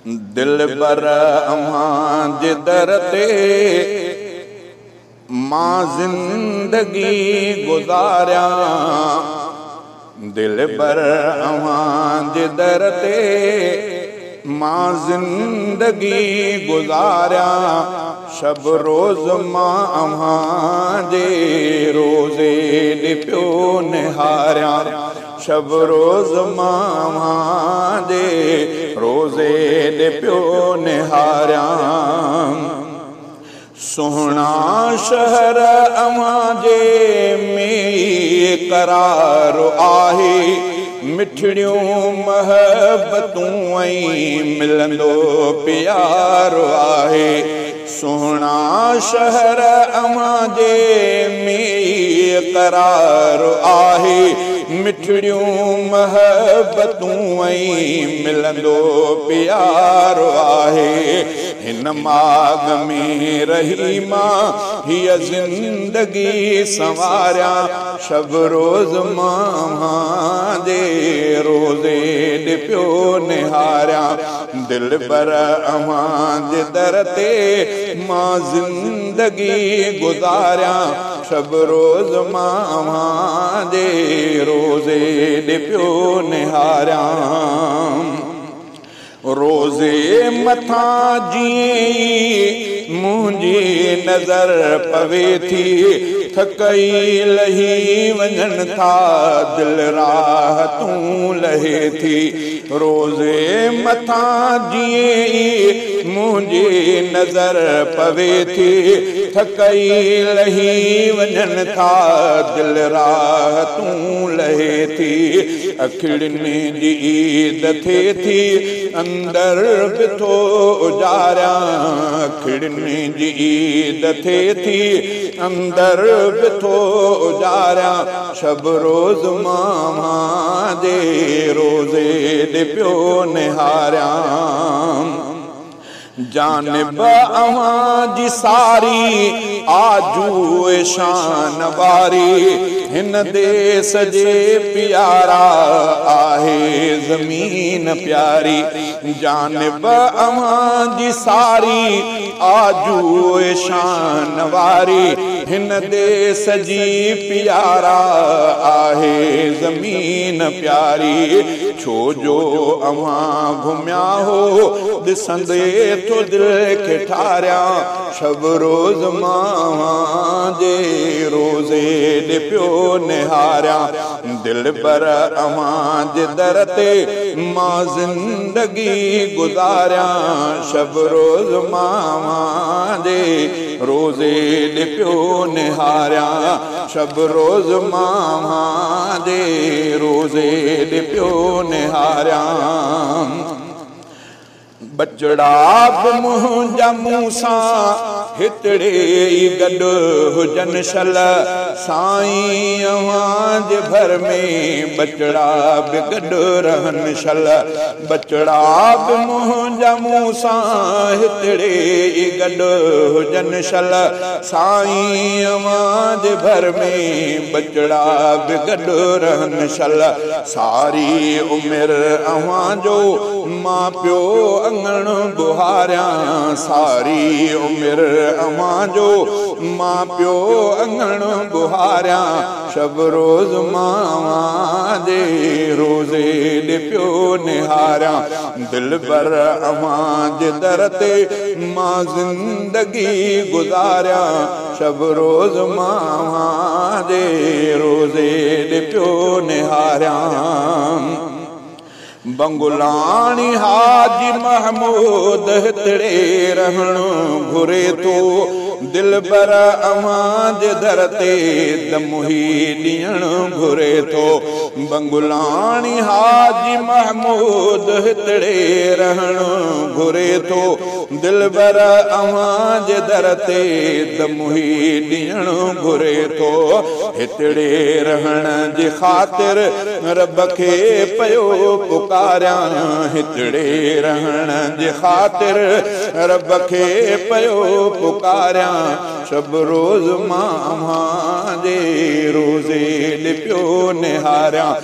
दिलबर अव्हां जे दर ते मां ज़िंदगी गुज़ारियां। दिलबर अव्हां जे दर ते मां ज़िंदगी गुज़ारियां। शब रोज़ मां अव्हां जे रोज़े ॾे पियो निहारियां। शब रोज़ मां अव्हां जे रोज़े ॾे पियो निहारियां। सुहिणा शहर अव्हां जे में करार आहे। मिठड़ियूं मोहबतूं ऐं मिलंदो प्यार आहे। सुहिणा शहर अव्हां जे में करार आहे। मिठड़ियूं मोहबतूं ऐं मिलंदो प्यार आहे। हिन माग में रही मां हीअ ज़िंदगी संवारियां। शब रोज़ मां अव्हां जे रोज़े ॾे पियो निहारियां। दिलबर अव्हां जे दर ते मां ज़िंदगी गुज़ारियां। शब रोज़ मां अव्हां जे रोज़े ॾे पियो निहारियां। रोज़े मथां जीअं ई मुंहिंजी नज़र पवे थी। थकई लही वञनि था दिल राहतूं लहे थी। रोज़े मथां जीअं ई मुंहिंजी नज़र पवे थी। थकई लही वञनि था दिल राहतूं लहे थी। अखिड़ियुनि जी ईद थिए थी अंदर बि थो उजारियां। अखिड़ियुनि जी ईद थिए थी अंदर बि थो उजारियां। शब रोज़ मां अव्हां जे रोज़े ॾे पियो निहारियां। जानिब अव्हां जी सारी आजू शान वारी। हिन देस जे प्यारा आहे ज़मीन प्यारी। जानिब अव्हां जी सारी आजू शान वारी। हिन देस जी प्यारा आहे ज़मीन प्यारी। छो जो अव्हां घुमिया हो ॾिसंदे थो दिल खे ठारियां। शब रोज़ मां अव्हां जे रोज़े ॾे पियो निहारियां। दिलबर अव्हां जे दर ते मां ज़िंदगी गुज़ारियां। शब रोज़ मां अव्हां जे रोज़े ॾे पियो निहारियां। शब रोज़ मां अव्हां जे रोज़े ॾे पियो निहारियां। बचड़ा बि मुंहिंजा मूंसां हितड़े ई गॾु हुजनि शल। साईं अव्हां जे भर में बचड़ा बि गॾु रहनि शल। बचड़ा बि मुंहिंजा मूंसां हितड़े ई गॾु हुजनि शल। साईं अव्हां जे भर में बचड़ा बि गॾु रहनि शल। सारी उमिरि अव्हां जो मां पियो अंगण बुहारियां। सारी उमिरि अव्हां जो मां पियो अंगण बुहारियां। शब रोज़ मां अव्हां जे रोज़े ॾे पियो निहारियां। दिलबर अव्हां जे दर ते मां ज़िंदगी गुज़ारियां। शब रोज़ मां अव्हां जे रोज़े ॾे पियो निहारियां। बंगुलानी हाजी महमूद हितड़े रहण घुरे थो। दिलबर अव्हां जे दर ते दम ई ॾियण घुरे थो। बंगुलानी हाजी महमूद हितड़े रहण घुरे थो। दिलबर अव्हां जे दर ते दम ई ॾियण घुरे थो। हितड़े रहण जे ख़ातिर रब खे पियो पुकारियां। हितड़े رهڻ جي خاطر رب کي پيو پڪاريان، شب روز مان اوهان جي روزي ڏي پيو نهاريان.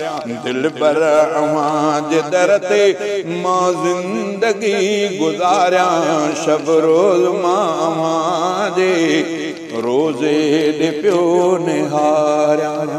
دلبر اوهان جي در تي مان زندگي گذاريان، شب روز مان اوهان جي روزي ڏي پيو نهاريان.